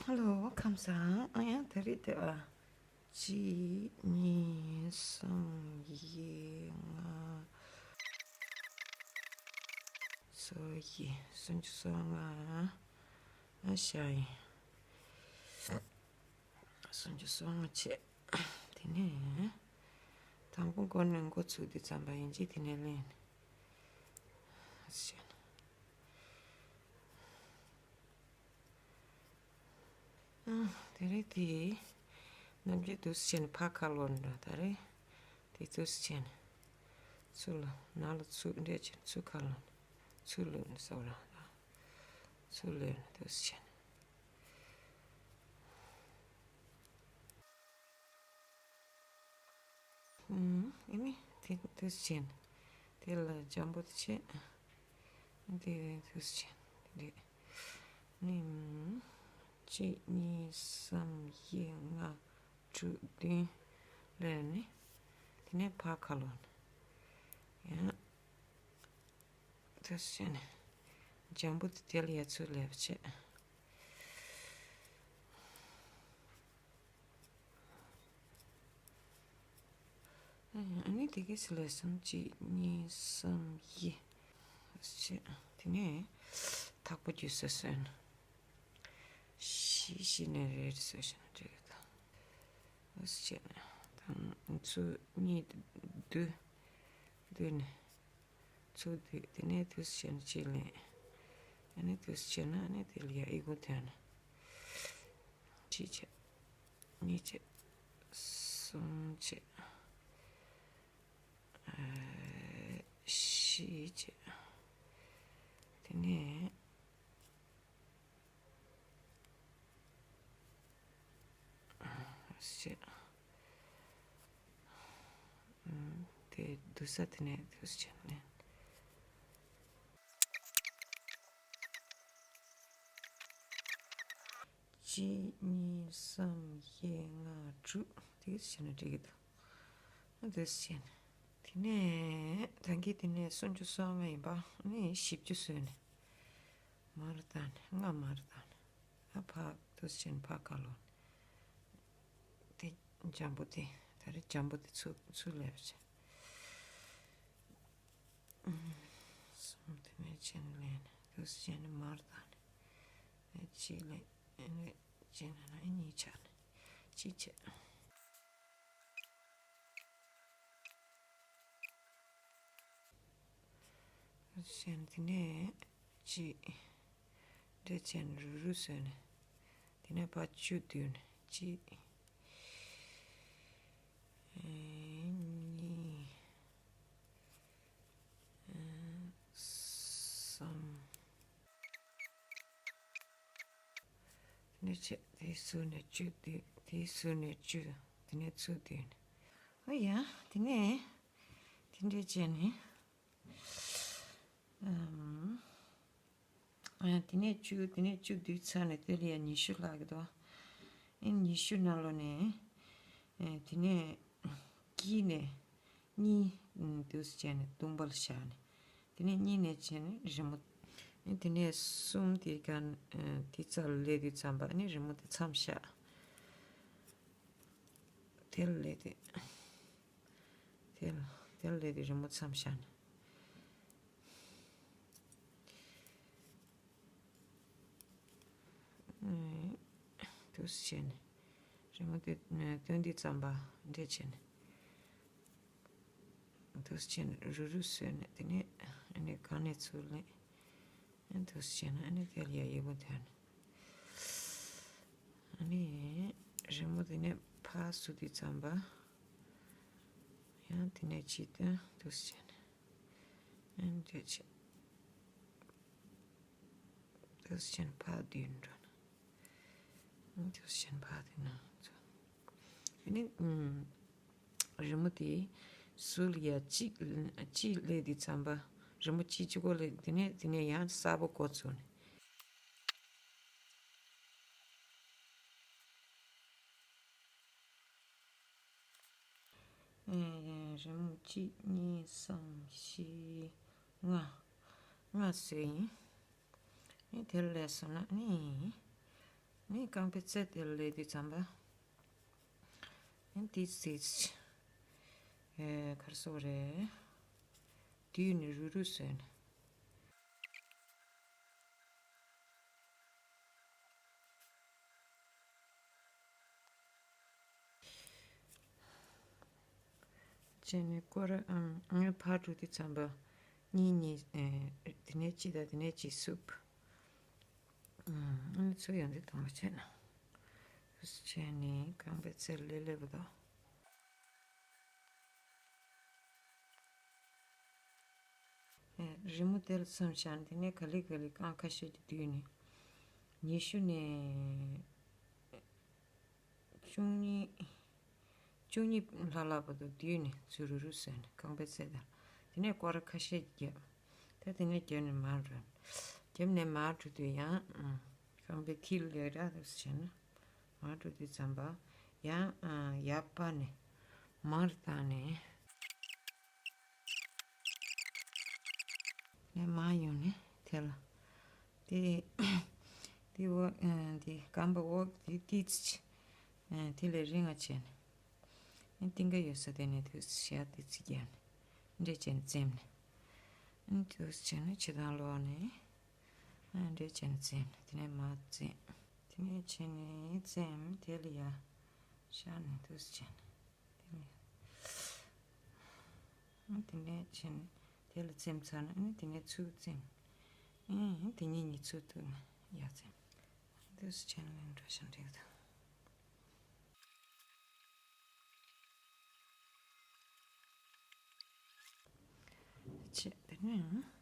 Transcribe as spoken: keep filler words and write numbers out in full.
ཧ་ལོ། ཁམས་བཟང་། ཨ་ཡ། ད་རེས་དེ་ཨ། གཅིག་གཉིས་གསུམ་བཞི་ལྔ། སོ་བཞི། སུམ་ཅུ་སོ་ལྔ། ཨ་ཤ་ཡིན། སུམ་ཅུ་སོ་ལྔ་བྱས། དེ་ནས་དང་པོ་འགོ་ནས་འགོ་ཚུགས་དུས་ཙམ་པ་ཡིན་གཅིག་དེ་ནས་ལེན། ཨ་ཤ། དེ་རེད་དེ། ནམ་རྒྱུན་དུས་ཆེན་ཕ་ཁ་ལོན་འགྲོ། ད་རེད་དེ་དུས་ཆེན། ཚུར་ལ་ནང་ལ་ཚུར་འདྲེད་ཆེན་ཚུར་ཁ་ལོན། ཚུར་ལོན་སོགས་རང་ཚུར་ལོན་དུས་ཆེན། ཨུམ། ཨེ་ནི་དེ་དུས་ཆེན། དེ་ལ་འཇམ་པོ་དེ་བྱེད། དེ་དུས་ཆེན་དེ་རེད། ནི། གཅིག་གཉིས་གསུམ་བཞི་ལྔ་དྲུག་བདུན། ལས་ནི། དེ་ནས་ཕ་ཁ་ལོན། ཡང་། དུས་ཆེན། འཇམ་པོ་དེ་དེ་ལ་ཡ་ཚུར་ལས་བྱེད། ཨ་ནི་དེ་གས་སུ་ལས་སམ། གཅིག་གཉིས་གསུམ་བཞི། ཨོ་ཤེ། དེ་ནས་ཐག་པ་རྒྱུ་སུ་སོན། བཞི་བཞི་ནས་རེ་རེ་སོ་ཤེ་ན་འགྲིག་གི་འདུག་ཨོ་ཤེ། དང་ཚུར་གཉིས་བསྡུ། བསྡུ་ནས། ཚུར་བསྡུས། དེ་ནས་དུས་ཆེན་གཅིག་ལེན། ཨ་ནི་དུས་ཆེན་ན་ཨ་ནི་དེ་ལ་ཡ་ཨི་གུ་ཐོན་ནས། གཅིག་བྱས། གཉིས་བྱས། གསུམ་བྱས། ཨ། བཞི་བྱས། དེ་ནས། ཤེས། དེ་བསྡུ་ས་དེ་ནས་དུས་ཆེན་ལེན། གཅིག་གཉིས་གསུམ་བཞི་ལྔ་དྲུག་དེ་བྱས་ན་འགྲིག་གི་འདུག་དེ་བྱས་ན། དེ་ནས་ད་གིན་དེ་ནས་སུམ་ཅུ་སོ་ལྔ་ཡིན་པ་ནི་བཞི་བཅུ་བཟོས་ནས། མར་བཏང་ནས་ལྔ་མར་བཏང་ནས། ཨ་ཕ་དུས་ཆེན་ཕ་ཁ་ལོ། དེ་འཇམ་པོ་དེ། ད་རེས་འཇམ་པོ་དེ་ཚུར་ཚུར་ལེབ་བྱས། གསུམ་དེ་ནས་ཆེན་ལེན་དུས་ཆེན་མར་བཏང་ནས། ཨེ་གཅིག་ལེན། ཨེ་ནས་ཆེན་ན་ཨེ་གཉིས་ཆགས་ནས་གཅིག་བྱས། དུས་ཆེན་དེ་ནས་གཅིག་འདྲེ་ཆེན་རུ་རུ་བཟོས་ནས། དེ་ནས་ཕར་བཅུ་བསྡུས་ནས་གཅིག་གཉིས། གསུམ། དེ་ནས་བྱས། དེའི་ཟུར་ནས་བཅུ་བསྡུས། དེའི་ཟུར་ནས་བཅུ། དེ་ནས་ཚུར་བསྡུས་ནས། ཨོ་ཡ། དེ་ནས་དེ་འདྲས་བྱས་ནས། ཨམ། ཨ། དེ་ནས་བཅུ། དེ་ནས་བཅུ་བསྡུས་ཚར་ནས་དེ་ལ་ཡ་ཉི་ཤུ་ལྷག་གི་འདུག་ཨེ་ཉི་ཤུ་ནང་ལོགས་ནས། ཨེ་དེ་ནས་དཀྱིལ་ནས་གཉིས་དུས་བྱས་ནས་དུང་པ་ལ་བཞག་ནས། དེ་ནས་གཉིས་ནས་བྱས་ནས་རི་མོ། ཨེ་དེ་ནས་གསུམ་དེ་ག་ཨེ་དེ་རྩ་ལ་སླེབས་དུས་ཙམ་པ་ཨེ་ནི་རི་མོ་དེ་མཚམས་བཞག་དེ་ལ་སླེབས་དུས། དེ་ལ་དེ་ལ་སླེབས་དུས་རི་མོ་མཚམས་བཞག་ནས། དུས་ཆེན། རི་མོ་དེ་སྟོན་དུས་ཙམ་པ་འདྲས་བྱས་ནས། དུས་ཆེན་རུ་རུ་བཟོས་ནས་དེ་ནས་ཨ་ནི་གང་ནས་ཚུར་ལེན། དུས་ཆེན་ཨ་ནི་དེ་ལ་ཡ་ཨི་གུ་ཐོན་ནས། ཨ་ནི་རི་མོ་དེ་ནས་ཕར་བཟོ་དུས་ཙམ་པ། ཡང་དེ་ནས་གཅིག་སྟོན་དུས་ཆེན། ཨ་ནི་འདྲས་བྱས། དུས་ཆེན་ཕར་བསྡུས་འགྲོ་ན། ཨ་ནི་དུས་ཆེན་ཕར་བསྡུས་ན་ཚོ། ཨ་ནི་ཨུམ། རི་མོ་དེ་ཟུར་ལ་ཡ་གཅིག་གཅིག་སླེབས་དུས་ཙམ་པ། རི་མོ་གཅིག་གཅིག་པོ་སླེབས། དེ་ནས་དེ་ནས་ཡང་གསར་པ་འགོ་བཙུགས་ནས། ཨེ། རི་མོ་གཅིག་གཉིས་གསུམ་བཞི་ལྔ། ལྔ་བཟོས་ཡིན། ཨེ་དེ་ལས་སོང་ན་ནི། ནི་ རྐང་པའི་རྩེ་དེ་ལ་སླེབས་དུས་ཙམ་པ། ཨེ་ཏིས་ཏིས། ཨེ་ག་རེ་ཟེར་དགོས་རེད། བསྡུས་ནས་རུབ་རུབ་བཟོས་ནས། བྱས་ནས་སྐོར་ཨམ་ངས་ཕར་འགྲོ་དུས་ཙམ་པ། གཉིས་གཉིས་ཨེ་དེ་ནས་གཅིག་དང་དེ་ནས་གཅིག་བསུབ། ཨ་ནི་ཚུར་ཡོང་དུས་དང་པོ་བྱས་ན། བྱས་ནས་རྐང་པའི་རྩེ་ལ་སླེབས་པ་དང་། ཨེ་རི་མོ་དེ་ལ་མཚོན་བྱས་ན་དེ་ནས་ག་ལེ་ག་ལེ་རྐང་ཁ་ཤས་ཀྱིས་བསྡུས་ནས། ཉི་ཤུ་ནས་བཅུ་གཉིས། བཅུ་གཉིས་ལྷག་ལྷག་བར་དུ་བསྡུས་ནས་ཚུར་རུབ་རུབ་བཟོས་ནས་རྐང་པའི་རྩེ་དང་། དེ་ནས་སྐོར་ར་ཁ་ཤས་ཀྱིས་བརྒྱབ། ད་དེ་ནས་བརྒྱབ་ནས་མར་འགྲོ། བརྒྱབ་ནས་མར་འགྲོ་དུས་ཡང་ཨ་རྐང་པའི་མཐིལ་ལ་ར་འདུག་སེ་བྱས་ན། མར་འགྲོ་དུས་ཙམ་པ། ཡང་ཨ་ཡར་སྤར་ནས་མར་བཏང་ནས། ནས་མར་ཡོང་ནས་དེ་ལ། དེ་དེ་འོག་ཨ་དེ་རྐང་པ་འོག་དེ་ཏིས་ཨ་དེ་ལས་རིང་ང་བྱས་ནས། ཨ་རྟིང་ཀ་ཡོད་ས་དེ་ནས་དུས་ཞག་དེ་ཚིག་རྒྱབ་ནས། འདྲེ་བྱས་ནས་བཙེམས་ནས། ཨ་དུས་བྱས་ནས་ཕྱི་དང་ལོག་ནས། ཨ་འདྲེ་བྱས་ནས་བཙེམས་ནས་དེ་ནས་མར་བཙེམས། དེ་ནས་བྱས་ནས་བཙེམས་དེ་ལ་ཡར་བཞག་ནས་དུས་བྱས་ནས། དེ་ནས། ཨ་དེ་ནས་བྱས་ནས་དེ་ལ་བཙེམས་ཚར་ན་ཨ་ནི་དེ་ནས་ཚུར་བཙེམས། ཨ་དེ་གཉིས་གཉིས་ཚུར་གཏུབ་ནས་ཡར་བཙེམས། དུས་བྱས་ནས་འདྲ་ཞིག་འགྲིག་འདུག་ཆེ། དེ་ནས་